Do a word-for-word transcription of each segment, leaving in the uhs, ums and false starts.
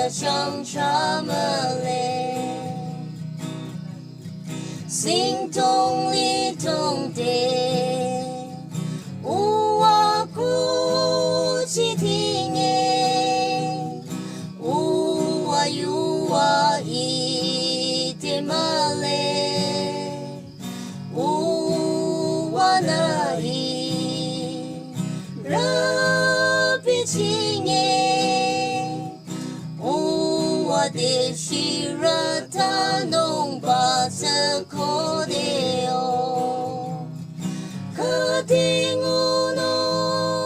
shang cha mühle. Singdong lidong te, uwa kuchi tinge, uwa yuwa ite mühle, uwa nü i rüpi tinge, uwa te shirü tanung ba tsü kode o. Khüde ngunung,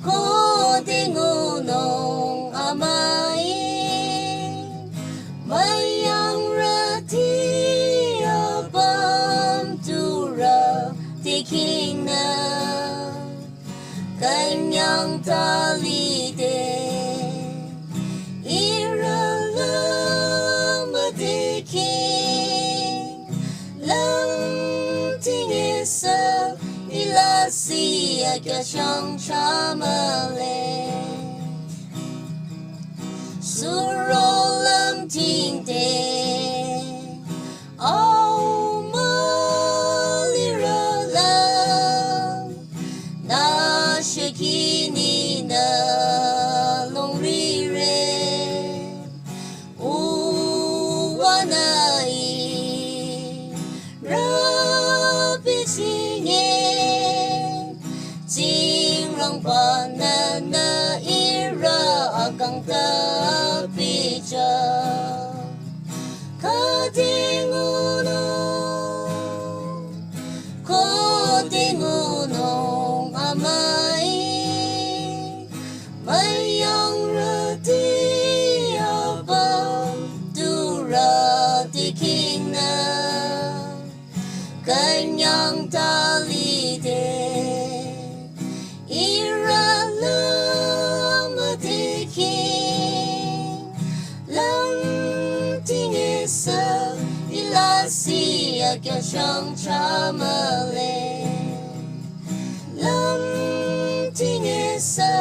khüde ngunung amüi, müyangrüti apüm turü tikingnü. Künyang ta lide, ihrü lümüdiki, lümting ihsa ilasih akya shang cha mühle. Suro lümting te, au mülirü la, nü shikini nü longrire, uwa nü i rüpi tinge, Tsingrangba nü nü ihrü akang ta pija. Khüde ngunung, khüde ngunung amüi, müyangrüti apüm turü tikingnü. Künyang ta lide, ihrü lümüdiki, lümting ihsa ilasih akya shang cha mühle. Lümting ihsa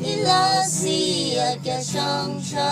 ilasih akya shang cha